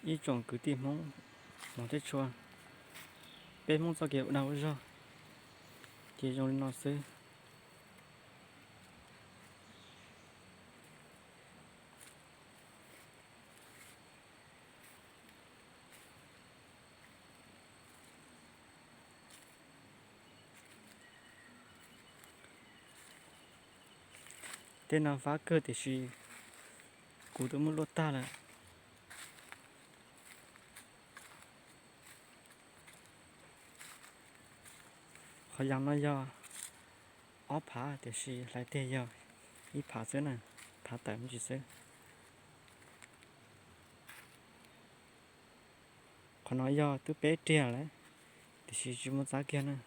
Ib tsoom kwv tij Hmoob hmov thiab tshua, peb Hmoob txoj kev ua dag ua zog ces zoo li no xwb. Tej no fab kawg tiam sis kuv twb muab luaj tag lawm. Qhov yas no yog ob phav tiam sis hlais tiag yog ib phav xwb na, phav tawm me ntsis xwb. Qhov no yog twb peb riag lawm tiam sis tsis muaj txab kiag na.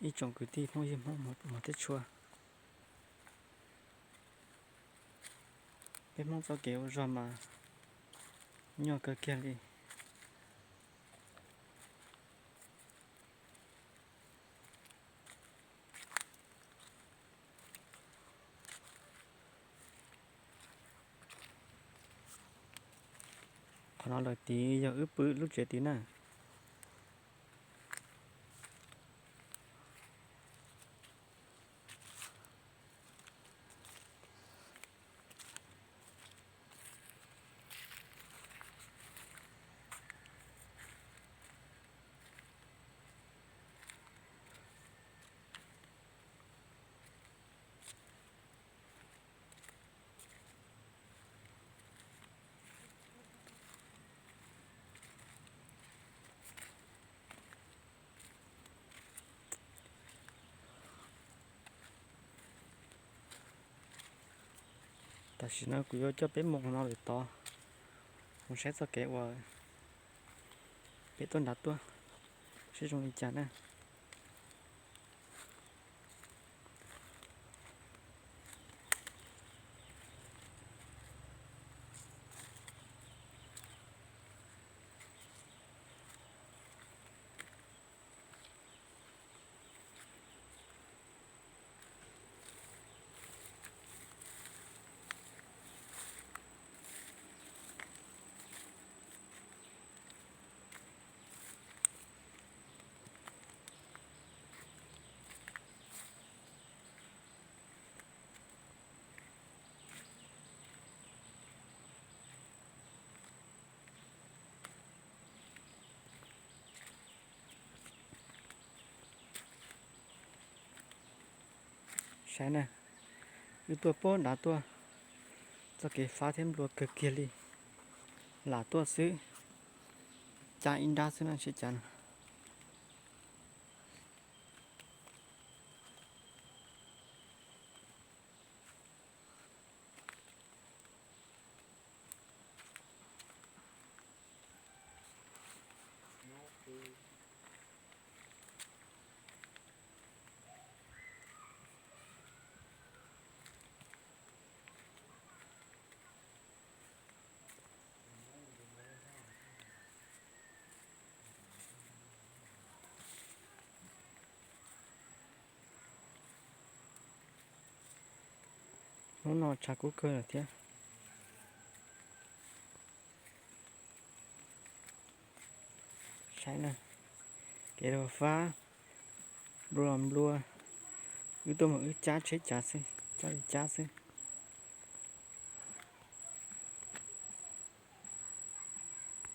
Ib tsoom kwv tij phooj ywg Hmoob hmov thiab tshua, peb Hmoob txoj kev ua zog mas nyuaj kawg kiag li. Qhov no lawm tid yog wb pw lub tsev tid na. Tam sim no kuv yuav coj peb mus qhov no lawm tod, mus saib txoj kev uas peb tuaj nrad tuaj seb zoo li cas na. Saib na, wb tuaj puag nrad tuaj, txoj kev fab thiab nplua kawg kiag li. Lam tuaj xwb, cab ib nrab xwb na seb cas no. Hnub no tshav kub kawg lawm thiab. Saib na, kev fab nplua nplua, wb tuaj mas wb cab tsheb cav xwb, cab li cab xwb.